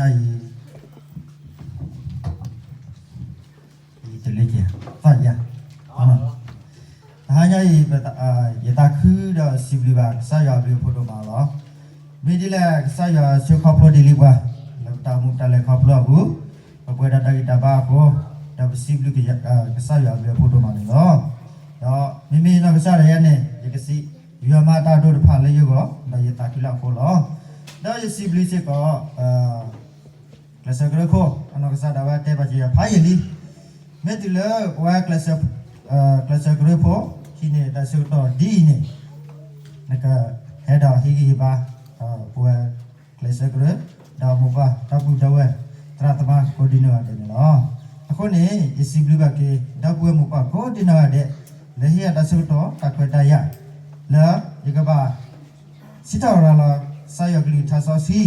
အံၤ တလ့ကဲ သီယါ တဟါညါအံၤ ယသးခုဒီးစံးဘျုးဘၣ်ကစၢ်ယွၤအဘျုးအဖှိၣ်ဒိၣ်မးလီၤ. မ့ၢ်ဒ်လဲၣ် ကစၢ်ယွၤဆှၢခီဖျိဒ်လံပှၤ လၢပတၢ်အိၣ်မူပတၢ်လဲၤခီဖျိအပူၤ ပပှဲၤဒီးတၢ်ဂံၢ်တၢ်ဘါအဃိ ဒီးပစံးဘျုး ကစၢ်ယွၤအဘျုးအဖှိၣ်ဒိၣ်မးန့ၣ်လီၤ. ဒီးမ့မ့ၢ်နီၢ်ကစၢ်ဒၣ်ယဲန့ၣ် ယကစံး ယွၤမၤတၢ်ဒိၣ်တဖၣ်လၢယဂီၢ် ဒီးယသးခုလၢအဃိလီၤ. ဒီးယစံးဘျုးစ့ၢ်ကီး ကျဲးစၢးကရၢဖိ အနီၢ်ကစၢ်ဒၣ်ဝဲတဲဘၣ်က့ၤယၤဖးယံာ်လံ. မ့ၢ်တုၤလၢပဝဲ ကျဲးစၢးကရၢဖိ ဟံးန့ၢ်တၢ်ဆၢကတီၢ်ဒ်အံၤန့ၣ် နကဟဲဒီးဟ့ၣ်ဂံၢ်ဟ့ၣ်ဘါ ပဝဲ ကျဲးစၢးကရၢ ဒီးမိၢ်ပၢ်ဒီပုၢ်ဒီဝဲၢ် သရၣ်သမါကိးဒံနီၢ်ဂၤဒဲးန့ၣ်လီၤ. အဃိန့ၣ် ယစံးဘျုးဘၣ်က့ၤ ဒီပုၢ်ဝဲၢ်မိၢ်ပၢ်ကိးဒံနီၢ်ဂၤဒဲး လၢဟ့ၣ်ယၤတၢ်ဆၢကတီၢ်တၢ်ခွဲးတၢ်ယာ် လၢယကဘၣ် စံးထီၣ်ရၤလီၤ ကစၢ်ယွၤကလုၢ်ကထါစီ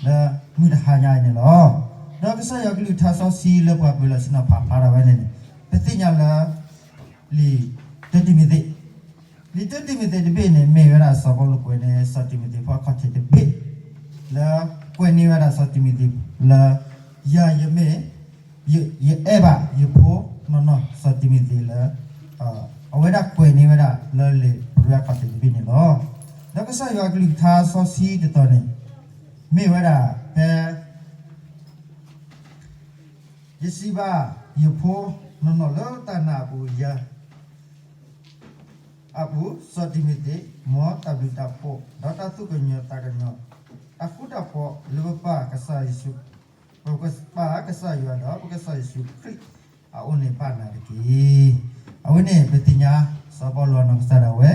ဆှံ လၢမုၢ်တဟါညါအံၤန့ၣ်လီၤ. ဒီးကစၢ်ယွၤကလုၢ်ကထါစီဆှံလၢပှၤပၢၤလီၢ်ဆ့ၣ်နီၤဖးဖျါထီၣ်ဝဲန့ၣ်န့ၣ် ပသ့ၣ်ညါလၢ လံာ်တၢတံၤမသ့း လံာ်တၢတံၤမသ့းတဘ့ၣ်န့ၣ် မ့ၢ်ဝဲဒၣ်စီၤပီလူးကွဲးန့ၢ်စီၤတံၤမသ့းဖိအခီၣ်ထံးတဘ့ၣ် လၢကွဲးန့ၢ်ဝဲဒၣ်စီၤတံၤမသ့းလၢ ယၤယမ့ၢ် ယအဲၣ်ဘၣ်ယဖိနီၢ်နီၢ်စီၤတံၤမသ့းလၢ အဝဲဒၣ်ကွဲးန့ၢ်ဝဲဒၣ်လၢလံာ်ပရၢအခီၣ်ထံးတဘ့ၣ်န့ၣ်လီၤ. ဒီးကစၢ်ယွၤကလုၢ်ကထါစီဆှံတတီၤန့ၣ် မ့ၢ်ဝဲဒၣ်ဖဲ ယစံးဘၣ်ယဖိနီၢ်နီၢ်လၢတၢ်နာ်အပူၤ ယၤ အပူၤ စီၤတံၤမသ့း မ်တၢ်ဘျုးတၢ်ဖှိၣ် ဒီးတၢ်သူၣ်ကညီၤသးကညီၤ တၢ်ဃူတၢ်ဖိးလၢပပၢ်ကစၢ်ယ့ၣ်ၡူး ပကစၢ်ယ့ၣ်ၡူးခရံာ်အအိၣ်န့ၣ်ဘၣ်နၤတက့ၢ်. အဝဲန့ၣ် ပသ့ၣ်ညါ စီၤပီလူးအနီၢ်ကစၢ်ဒၣ်ဝဲ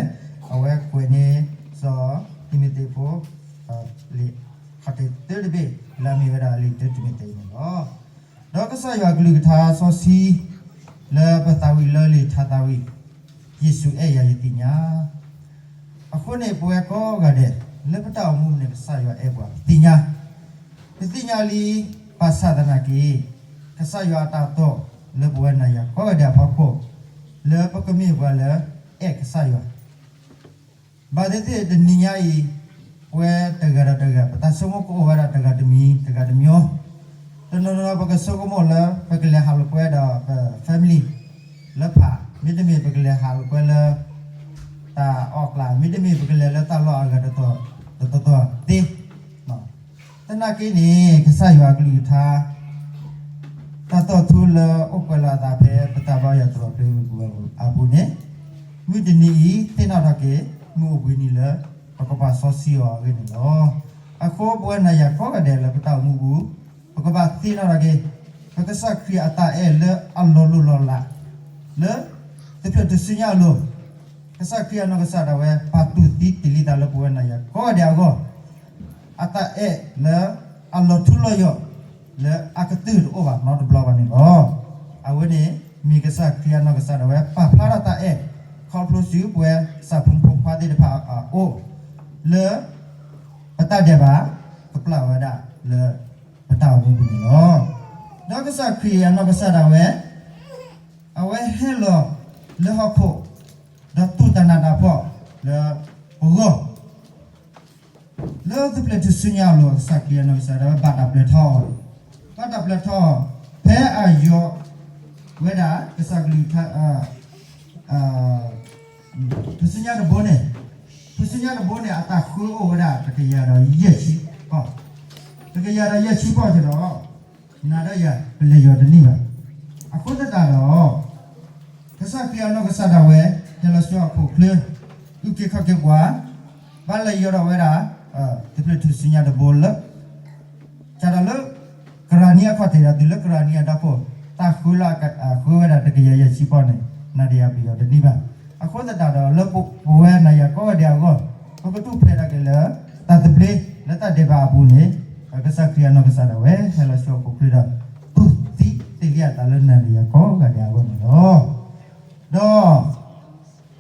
အဝဲကွဲးန့ၢ် စီၤတံၤမသ့းဖိ လံာ်ခီၣ်ထံးတဘ့ၣ် လၢအမ့ၢ်ဝဲဒၣ်လံာ်တၢတံၤမသ့းန့ၣ်လီၤ. ဒီးကစၢ်ယွၤကလုၢ်ကထါစီဆှံ လၢပသးဝံၣ်လၢလံာ်ထါသးဝံၣ် ယ့ၣ်ၡူးအဲၣ်ယၤယသ့ၣ်ညါ အဃိန့ၣ် ပဝဲကိးဂၤဒဲး လၢပတၢ်အိၣ်မူန့ၣ် ကစၢ်ယွၤအဲၣ်ပှၤ ပသ့ၣ်ညါ, ပသ့ၣ်ညါလံ ဘၣ်ဆၣ်သနာ်က့ ကစၢ်ယွၤအတၢ်တိာ်လၢပဝဲနၤယၤကိးဂၤဒဲးအဖီခိၣ် လၢပကမ့ၢ်ပှၤလၢအဲၣ်ကစၢ်ယွၤ ဘၣ်သ့ၣ်သ့ၣ်တနံၤညါအံၤ ပဝဲတဂၤဒီးတဂၤ ပတၢ်ဆိကမိၣ်ကအိၣ်ဝဲဒၣ်တဂၤတမံၤ တဂၤတမံၤ, တနီၤနီၤပကဆိကမိၣ်လၢ ပကလဲၤဟးလိာ်ကွဲဒီးပ family လၢဖး, မ့တမ့ၢ်ပကလဲၤဟးလိာ်ကွဲလၢ တၢ်အီၣ်ကျး, မ့တမ့ၢ်ပကလဲၤလၢတၢ်လီၢ်အဂၤတတီၤတတီၤသ့ သနာ်က့န့ၣ် ကစၢ်ယွၤအကလုၢ်ကထါ တၢ်သီၣ်ထူလၢအိၣ်ကွဲးလီၤအသးဖဲ ပတၢ်ဘါယွၤသရိာ်ပူၤအပူၤန့ၣ်, မုၢ်တနံၤအံၤ သ့ၣ်နီၣ်ထီၣ်က့ၤ မုၢ်အိၣ်ဘှံးနံၤလၢ ပကဘၣ်စီဆှံအီၤအဂ့ၢ်န့ၣ်လီၤ. အဃိပဝဲနၤယၤကိးဂၤဒဲးလၢပတၢ်အိၣ်မူပူၤ ပကဘၣ်သ့ၣ်နီၣ်ထီၣ်က့ၤ ပကစၢ်ခရံာ်အတၢ်အဲၣ်လၢအလီၤလိၢ်လီၤလး လၢ တဖျၢၣ်ထူၣ်စုညါအလိၤ ကစၢ်ခရံာ်အနီၢ်ကစၢ်ဒၣ်ဝဲ ပာ်တူၢ်သံတ့ၢ်လံသးလၢပဝဲနၤယၤကိးဂၤဒဲးအဂီၢ်, အတၢ်အဲၣ်လၢအလီၤထူလီၤယိာ် လၢအကတၢၢ်တအိၣ်ဘၣ်နီတဘျီဘၣ်န့ၣ်လီၤ. အဝဲန့ၣ် မ့ၢ်ကစၢ်ခရံာ်အနီၢ်ကစၢ်ဒၣ်ဝဲ ပာ်ဖျါထီၣ်တၢ်အဲၣ် ခီဖျိဆူပဝဲ ကစၢ်ဖိမုၣ်ဖိခွါသ့ၣ်တဖၣ်အအိၣ် လၢ ပတၢ်ဒဲးဘး ကပျၢ်ဝဲဒၣ်လၢ ပတၢ်အိၣ်မူပူၤန့ၣ်လီၤ. ဒီးကစၢ်ခရံာ်အနီၢ်ကစၢ်ဒၣ်ဝဲ အဝဲဟဲလီၤလၢဟီၣ်ခိၣ် ဒီးတူၢ်တၢ်နးတၢ်ဖှီၣ်လၢ ပဂီၢ် လၢတဖျၢၣ်ထူၣ်စုညါအလိၤ ကစၢ်ခရံာ်အနီၢ်ကစၢ်ဒၣ်ဝဲ ဘၣ်တၢ်ပျဲထီၣ်အီၤ, ဘၣ်တၢ်ပျဲထီၣ် ဖဲအယိာ်ဝဲဒၣ် ကစၢ်ကလုၢ်ကထါ ထူၣ်စုညါတဘိန့ၣ်, ထူၣ်စုညါတဘိန့ၣ် အတၢ်ဃၢအိၣ်ဝဲဒၣ် တကယၤဒီးယဲၢ်ဆံပီၢ်, တကယၤဒီးယဲၢ်ဆံပီၢ်ကဒီး နၤဒီးယၤ ပလဲၤယီၤတန့ၢ်ဘၣ်. အဃိသတးဒီး ကစၢ်ခရံာ်အနီၢ်ကစၢ်ဒၣ်ဝဲ ဟဲလီၤဆူဟီၣ်ခိၣ်ချၢ အုၣ်က့ၤခီၣ်က့ၤပှၤ, ဘၣ်လဲၤယီၤဒီးဝဲဒၣ် တဖျၢၣ်ထူၣ်စုညါတဘိလၢ စးထီၣ်လၢ ကရၤနံအခီၣ်ထံးဒီးတုၤလၢကရၤနံအဒီခိၣ်, တၢ်ဃၢလၢအဃၢဝဲဒၣ်တကယၤယဲၢ်ဆံပီၢ်န့ၣ် နၤဒီးယၤပယီၤတန့ၢ်ဘၣ်. အဃိသတးဒီး လၢပဝဲနၤယၤကိးဂၤဒဲးအဂီၢ် ပကထူၣ်ဖျဲးထီၣ်က့ၤလၢ တၢ်သဘျ့လၢတၢ်ဒဲးဘးအပူၤန့ၣ် ကစၢ်ခရံာ်အနီၢ်ကစၢ်ဒၣ်ဝဲ ဟဲလီၤဆူဟီၣ်ခိၣ်ချၢဒီး တူၢ်သံတ့ၢ်လံအသးလၢနၤဒီးယၤကိးဂၤဒဲးအဂီၢ်န့ၣ်လီၤ. ဒီး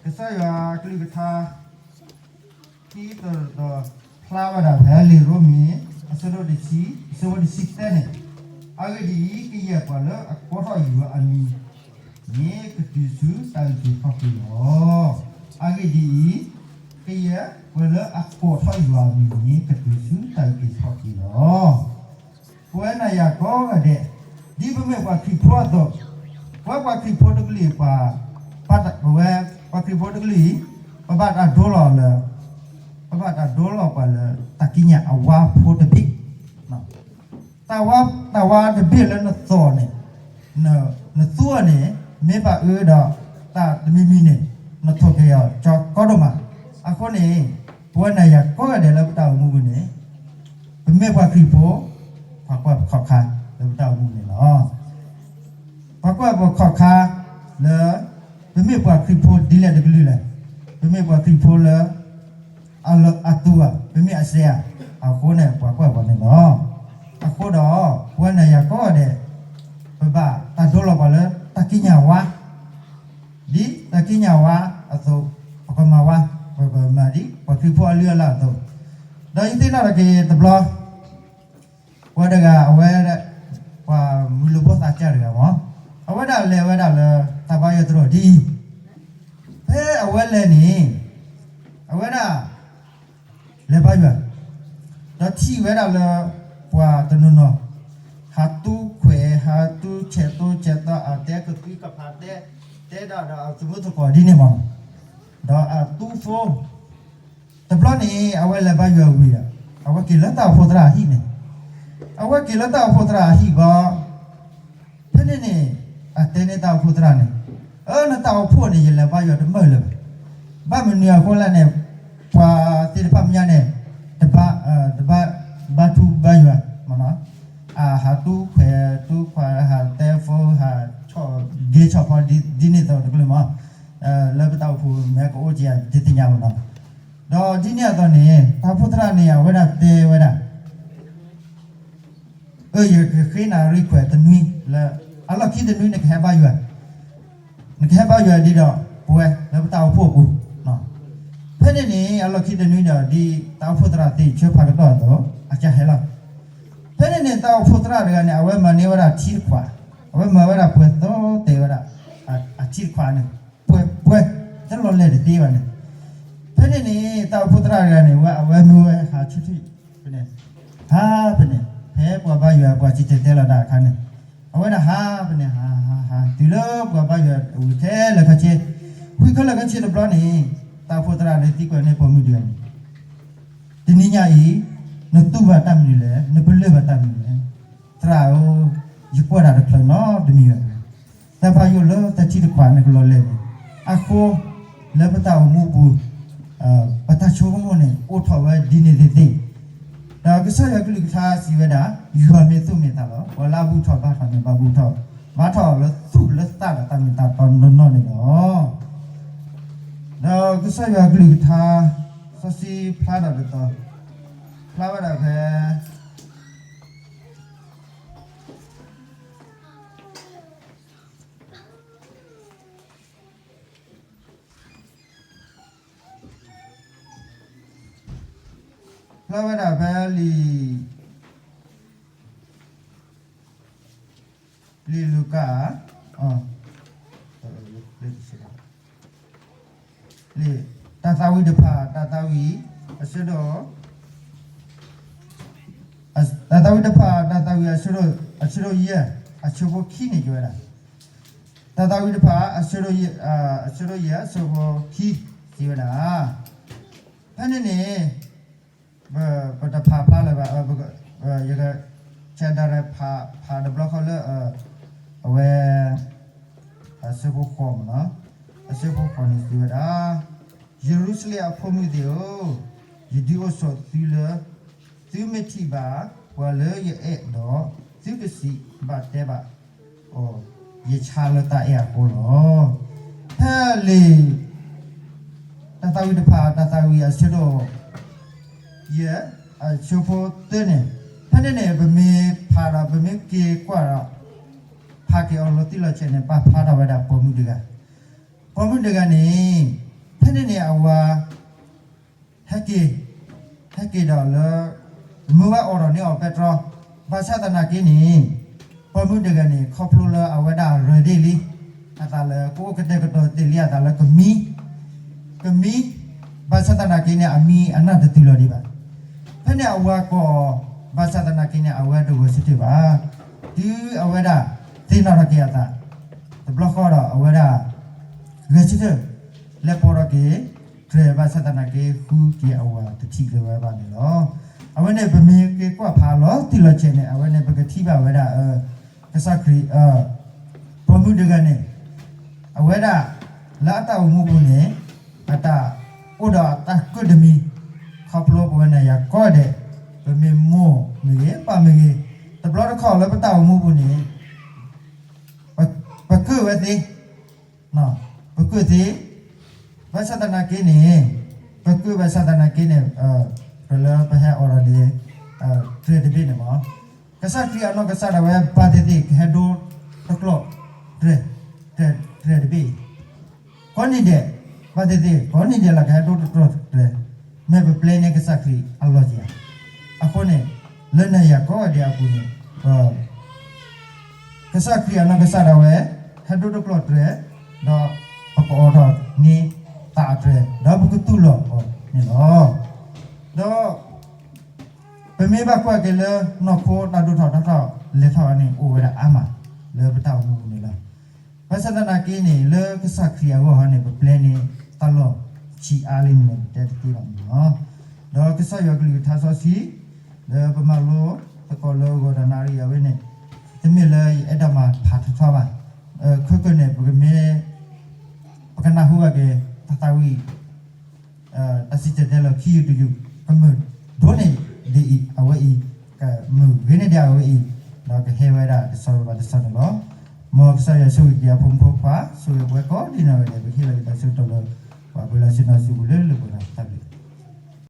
ကစၢ်ယွၤကလုၢ်ကထါ ခံသတြီၤဖျါဝဲဒၣ်ဖဲလံာ်ရိမ့ၤ အဆၢဒိၣ်တဆံ အဆၢဖိတဆံသၢန့ၣ်, အဂ့ၢ်ဒ်အံၤ, ကယဲၢ်ပှၤလၢအကိးထီၣ်ယွၤအမံၤန့ၣ် ကတုၤဆူတၢ်အုၣ်က့ၤခီၣ်က့ၤလီၤ. အဂ့ၢ်ဒ်အံၤ, ကယဲၢ်ပှၤလၢအကိးထီၣ်ယွၤအမံၤန့ၣ် ကတုၤဆူတၢ်အုၣ်က့ၤခီၣ်က့ၤလီၤ. ပဝဲနၤယၤကိးဂၤဒဲး, ဒ်ပမ့ၢ်ပှၤခရံာ်ဖိအသိး, ပဝဲပှၤခရံာ်ဖိတကလုာ်အံၤ, ပဝဲပှၤခရံာ်ဖိတကလုာ်အံၤ, ပဘၣ်တၢ်ဒိလီၤလၢ, ပဘၣ်တၢ်ဒိလီၤပှၤလၢတၢ်ကံးညာ်အဝါဖိတဘ့ၣ်, တၢ်ဝါတဘ့ၣ်လၢနသိးန့ၣ်, နသူအီၤန့ၣ်, မ့ၢ်ဘၣ်အၢဒီးတၢ်တမံၤမံၤန့ၣ်, နထိၣ်က့ၤအီၤကၠီကီဒိၣ်မး. အဃိန့ၣ်, ပဝဲနၤယၤကိးဂၤဒဲးလၢပတၢ်အိၣ်မူပူၤန့ၣ်, ပမ့ၢ်ပှၤခရံာ်ဖိ, ပှၤကွၢ်ပခီၣ်ခါလၢပတၢ်အိၣ်မူန့ၣ်လီၤ. ပှၤကွၢ်ပခီၣ်ခါလၢ ပမ့ၢ်ပှၤခရံာ်ဖိဒ်လဲၣ်တကလုာ်လဲၣ်, ပမ့ၢ်ပှၤခရံာ်ဖိလၢ အလၢအတူဧါ, ပမ့ၢ်အစဲးဧါ, အဃိန့ၣ် ပှၤကွၢ်ပှၤန့ၣ်လီၤ. အဃိဒီး ပဝဲနၤယၤကိးဂၤဒဲး, ပဘၣ်တၢ်ဒိလီၤပှၤလၢတၢ်ကံးညာ်ဝါ, ဒ်တၢ်ကံးညာ်ဝါအသိး, ပကမၤဝါ, ပကမၤဒ်ပှၤခရံာ်ဖိအလုၢ်အလၢ်အသိး, ဒီးယသ့ၣ်နီၣ်ထီၣ်က့ၤတဘျီ ပဝဲတဂၤအဝဲ, ပှၤမုၢ်လၢဘီၣ်သးစၢ်တဂၤမး, အဝဲဒၣ်လဲၤဝဲဒၣ်လၢတၢ်ဘါယွၤတရီၣ်ဒ်အံၤ, ဖဲအဝဲလဲၤန့ၣ်, အဝဲဒၣ် လဲၤဘါယွၤ, ဒီးထံၣ်ဝဲဒၣ်လၢ ပှၤတနီၤနီၤ, ဟးတူၢ်ခွဲး ဟးတူၢ်ဆဲးသိဆဲးသီ အတဲကသွံကဖး တဲ, တဲဒၣ်ဒီးအသမူသကိးဒ်န့ၣ်မး, ဒီးအတူၢ်ဖိ တဘျီန့ၣ် အဝဲလဲၤဘါယွၤဝံၤဒီး, အဝဲက့ၤလၢတၢ်အိၣ်ဖှိၣ်သရၣ်အဟံၣ်န့ၣ်, အဝဲက့ၤလၢတၢ်အိၣ်ဖှိၣ်သရၣ်အဟံၣ်ဘီ, ဖဲန့ၣ်န့ၣ်, အတဲန့ၢ်တၢ်အိၣ်ဖှိၣ်သရၣ်န့ၣ်, အၢ နတၢ်အိၣ်ဖှိၣ်န့ၣ် ယလဲၤဘါယွၤတမုာ်လၢၤဘၣ်, ဘၣ်မနုၤအဃိလဲၣ်န့ၣ်, ပှၤသ့ၣ်တဖၣ်မဲာ်ညါန့ၣ်, တဘါ, တဘါ, ဘါထုဘါယွၤ, အဟးတူၢ်ခွဲးတူၢ်ခွါ ဟးတဲဖိ ဟးဆီၣ်ဒ့ဆီၣ်ဖီဒ်န့ၣ်အသိးတကလုာ်မး, လၢပတၢ်အိၣ်ဖှိၣ်မဲာ်ကအိၣ်ကယၤဒ်သ့ၣ်ညါလီၤနီၤ, ဒီးဒ်န့ၣ်အသိးန့ၣ် တၢ်အိၣ်ဖှိၣ်သရၣ်န့ၣ် အဝဲဒၣ်တဲဝဲဒၣ် အၢ ယကဃ့နၤရံၣ်ခွဲးတနွံလၢ, အလီၢ်ခံတနွံနကဟဲဘါယွၤ, နကဟဲဘါယွၤဒ်ဒီးပဝဲလၢပတၢ်အိၣ်ဖှိၣ်အပူၤ, ဖဲန့ၣ်န့ၣ် အလီၢ်ခံတနွံဒီးဒ်တၢ်အိၣ်ဖှိၣ်သရၣ်သ့ၣ်ဆၢဖးကတီၢ်အသိး, အကဟဲလီၤ, ဖဲန့ၣ်န့ၣ် တၢ်အိၣ်ဖှိၣ်သရၣ်တဂၤန့ၣ် အဝဲမၤန့ၢ်ဝဲဒၣ်ထံတခွး, အဝဲမၤဝဲဒၣ်ပှဲၤသိတဲဝဲဒၣ်, အထံတခွးန့ၣ်, ပှဲၤပှဲၤ, တလီၤလဲၤတသ့ဘၣ်န့ၣ်, ဖဲန့ၣ်န့ၣ် တၢ်အိၣ်ဖှိၣ်သရၣ်တဂၤန့ၣ် ဝဲအဝဲမ့ၢ်ဝဲဟးဆူၣ်ထံၣ်, ဖဲန့ၣ်, ဟါဖဲန့ၣ်, ဖဲပှၤဘါယွၤပှၤစံၣ်တဲၤတဲလီၤတၢ်အခါန့ၣ်, အဝဲဒၣ်ဟါဖဲန့ၣ် ဟါဟါဟါ တုၤလၢပှၤဘါယွၤဝံၤခဲလၢာ်ခဲဆ့, ဝံၤခဲလၢာ်ခဲဆ့တဘျီန့ၣ်, တၢ်အိၣ်ဖှိၣ်သရၣ်န့ၣ်သံကွၢ်န့ၢ်ပိာ်မုၣ်တဂၤန့ၣ်, တနံၤညါအံၤ, နတူၢ်ဘၣ်တၢ်မနုၤလဲၣ်, နပလၢၢ်ဘၣ်တၢ်မနုၤလဲၣ်, သရၣ်ဧၢ, ယကွၢ်တၢ်တချုးနီတမံၤဘၣ်, တၢ်ဖးယိၣ်လၢတၢ်ထံတခွးန့ၣ်ကလီၤလဲၤန့ၣ်, အဃိ, လၢပတၢ်အိၣ်မူပူၤ, ပတၢ်ဆိကမိၣ်န့ၣ် အိၣ်ထီၣ်ဝဲဒ်န့ၣ်သ့ၣ်သ့ၣ်, ဒီးကစၢ်ယွၤကလုၢ်ကထါစံးဝဲဒၣ်, ယွၤမ့ၢ်သူၣ်မ့ၢ်သးလီၤ, ပှၤလၢအဘူၣ်ထီၣ်ဘါထီၣ်န့ၣ် ဘၣ်ဘူၣ်ထီၣ်ဘါထီၣ်လၢသူၣ်လၢသးဒီးတၢ်မ့ၢ်တၢ်တီနီၢ်နီၢ်န့ၣ်လီၤ. ဒီးကစၢ်ယွၤကလုၢ်ကထါ, စီဆှံဖျါထီၣ်တတီၤ, ဖျါဝဲဒၣ်ဖဲ ဖျါဝဲဒၣ်ဖဲလံာ်, လံာ်လူၤကၣ်, တၢ်သးဝံၣ်တဖၣ်, တၢ်သးဝံၣ်, အဆၢဒိၣ်, တၢ်သးဝံၣ်တဖၣ်, တၢ်သးဝံၣ်အဆၢဒိၣ်, အဆၢဒိၣ်ယဲၢ်, အဆၢဖိခံန့ၣ်က့ၤဝဲဒၣ်, တၢ်သးဝံၣ်တဖၣ်, အဆၢဒိၣ်ယဲၢ်, အဆၢဖိခံစံးဝဲဒၣ်, ဖဲန့ၣ်န့ၣ်, ပတဖးဖျါလၢၤဘၣ်, ယက, ဆဲးဒၣ်ရဲၣ်ဖး, ဖးတဘျီဃီလၢ, အဝဲ, အဆၢဖိဃိးမ့ၢ်နီၤ, အဆၢဖိဃိးန့ၣ်စံးဝဲဒၣ်, ယရူၤၡလ့ၣ်အဖိမုၣ်သ့ၣ်ဧၢ, ယဒုးအိၣ်ဆိးသုလၢ, သုမ့ၢ်ထံၣ်ဘၣ်, ပှၤလၢယအဲၣ်ဒီး, သုကစံးဘၣ်တဲဘၣ်, ယဆါလၢတၢ်အဲၣ်အဃိလီၤ. ဖဲလံာ်, တၢ်သးဝံၣ်တဖၣ်, တၢ်သးဝံၣ်အဆၢဒိၣ်, ယဲၢ်, အဆၢဖိသၢန့ၣ်, ဖဲန့ၣ်န့ၣ် ပမ့ၢ်ဖးဒီး ပမ့ၢ်က့ၤကွၢ်ဒီး, ဖးက့ၤအီၤလီၤတံၢ်လီၤဆဲးန့ၣ် ပာ်ဖျါထီၣ်ဝဲဒၣ်ပိာ်မုၣ်တဂၤ, ပိာ်မုၣ်တဂၤန့ၣ်, ဖဲန့ၣ်န့ၣ်အဝၤ ဟဲက့ၤ, ဟဲက့ၤဒီးလၢ, မုၢ်ဝဲအိၣ်ဒီးန့ၢ်အီၤပဲတြီ, ဘၣ်ဆၣ်သနာ်က့န့ၣ်, ပိာ်မုၣ်တဂၤန့ၣ် ခီဖျိလၢအဝဲဒၣ်ရၢၢ်ဒ့ၣ်လံ, အသးလၢကအိၣ်ကတဲာ်ကတီၤသ့ၣ်လံအသးလၢကမံ, ကမံ, ဘၣ်ဆၣ်သနာ်က့န့ၣ် အမံအနၢ်တတုၤလီၤဒံးဘၣ်. ဖဲန့ၣ်အဝၤကိးအီၤ ဘၣ်ဆၣ်သနာ်က့န့ၣ် အဝဲတဂဲၤဆၢထၢၣ်ဘၣ်. တုၤအဝဲဒၣ်သ့ၣ်နီၣ်ထီၣ်က့ၤအသး တဘျီဃီဒီး အဝဲဒၣ်ဂဲၤဆၢထၢၣ် လဲၤပိာ်ထီၣ်က့ၤတြဲၤ ဘၣ်ဆၣ်သနာ်က့ ဃုက့ၤအဝၤတထံၣ်ကျၢၤဝဲဘၣ်န့ၣ်လီၤ. အဝဲန့ၣ် ပမ့ၢ်က့ၤကွၢ်ဖးလီၤတံၢ်လီၤဆဲးန့ၣ် အဝဲန့ၣ် ပကထံၣ်ဘၣ်ဝဲဒၣ် ကစၢ်ခရံာ် ပိာ်မုၣ်တဂၤန့ၣ် အဝဲဒၣ် လၢအတၢ်အိၣ်မူပူၤန့ၣ် အတၢ်အိၣ်ဒီးအတၢ်ကၢၣ်တမံၤ ခီဖျိပဝဲနၤယၤကိးဂၤဒဲး ပမ့ၢ်မိၢ်မ့ၢ်ဂ့ၤ ပၢ်မ့ၢ်ဂ့ၤ တဘျီတခီၣ်လၢပတၢ်အိၣ်မူပူၤန့ၣ် ပကၢၣ်ဝဲသ့, ပကၢၣ်သ့, ဘၣ်ဆၣ်သနာ်က့န့ၣ် ပကၢၣ်ဘၣ်ဆၣ်သနာ်က့န့ၣ် ပလၢပဟဲအိးထီၣ်န့ၣ် တြဲၤတဘ့ၣ်န့ၣ်မ့ၢ် ကစၢ်ခရံာ်အနီၢ်ကစၢ်ဒၣ်ဝဲ ဘၣ်သ့ၣ်သ့ၣ် ကဟဲဒိတကျီၢ်တြဲၤ, တြဲၤတဘ့ၣ် ကိးနံၤဒဲး, ဘၣ်သ့ၣ်သ့ၣ် ကိးနံၤဒဲးလၢကဟဲဒိတကျီၢ်တြဲၤ, မ့ၢ်ပပျဲန့ၢ်ကစၢ်ခရံာ်အလီၢ်ဧါ. အဃိန့ၣ် လၢနၤယၤကိးဂၤဒဲးအပူၤန့ၣ် ကစၢ်ခရံာ်အနီၢ်ကစၢ်ဒၣ်ဝဲ ဟဲဒိတကျီၢ်တြဲၤ, ဒီးပကအိးထီၣ်န့ၢ်သးအတြဲၤ ဒီးပကတူၢ်လိာ်အီၤန့ၣ်လီၤ. ဒီး ပမ့ၢ်ဘၣ်ကွၢ်က့ၤလၢနီၢ်ခိတၢ်ဒိၣ်ထီၣ်ထီထီၣ်လဲၤထီၣ်န့ၣ် အိၣ်ဝဲဒၣ်အါမး လၢပတၢ်အိၣ်မူပူၤန့ၣ်လီၤ. ဘၣ်ဆၣ်သနာ်က့န့ၣ် လၢကစၢ်ခရံာ်အဂီၢ်ဟီန့ၣ် ပပျဲန့ၢ်တၢ်လီၢ်ဆံးအါလံန့ၣ် ပတဲတသ့ဘၣ်န့ၣ်လီၤ. ဒီးကစၢ်ယွၤကလုၢ်ကထါစီဆှံ လၢပမၤလိသကိးလၢဂီၤတနၣ်ရံၣ်အဝဲန့ၣ် တမ့ၢ်လၢယအဲၣ်ဒိးမၤဖးထီထီဘၣ်. ခဲကနံၣ်န့ၣ် ပကမ့ၢ် ပကနၢ်ဟူဘၣ်က့ၤ တၢ်သးဝံၣ် တၢ်စံၣ်တဲၤတဲလီၤခံယုၢ်တယုၢ် ကမုာ်ဒိၣ်န့ၢ်ဒံးအဝဲအံၤ, ကမုာ်ဂ့ၤန့ၢ်ဒံးအဝဲအံၤ, ဒီးကဟဲဝဲဒၣ်တဆီဘၣ်တဆီန့ၣ်လီၤ. မ်ကစၢ်ယွၤဆိၣ်ဂ့ၤက့ၤအဖိမုၣ်ဖိခွါ, ဆိၣ်ဂ့ၤပဝဲကိးဒံနီၢ်ဂၤဒဲး, ပဟ့ၣ်လီၤက့ၤတၢ်ဆၢကတီၢ်လၢ ပှၤပှဲၤလီၤဆ့ၣ်နီၤစုပူၤလၢလၢပှဲၤဒီးတၢ်ဘျုး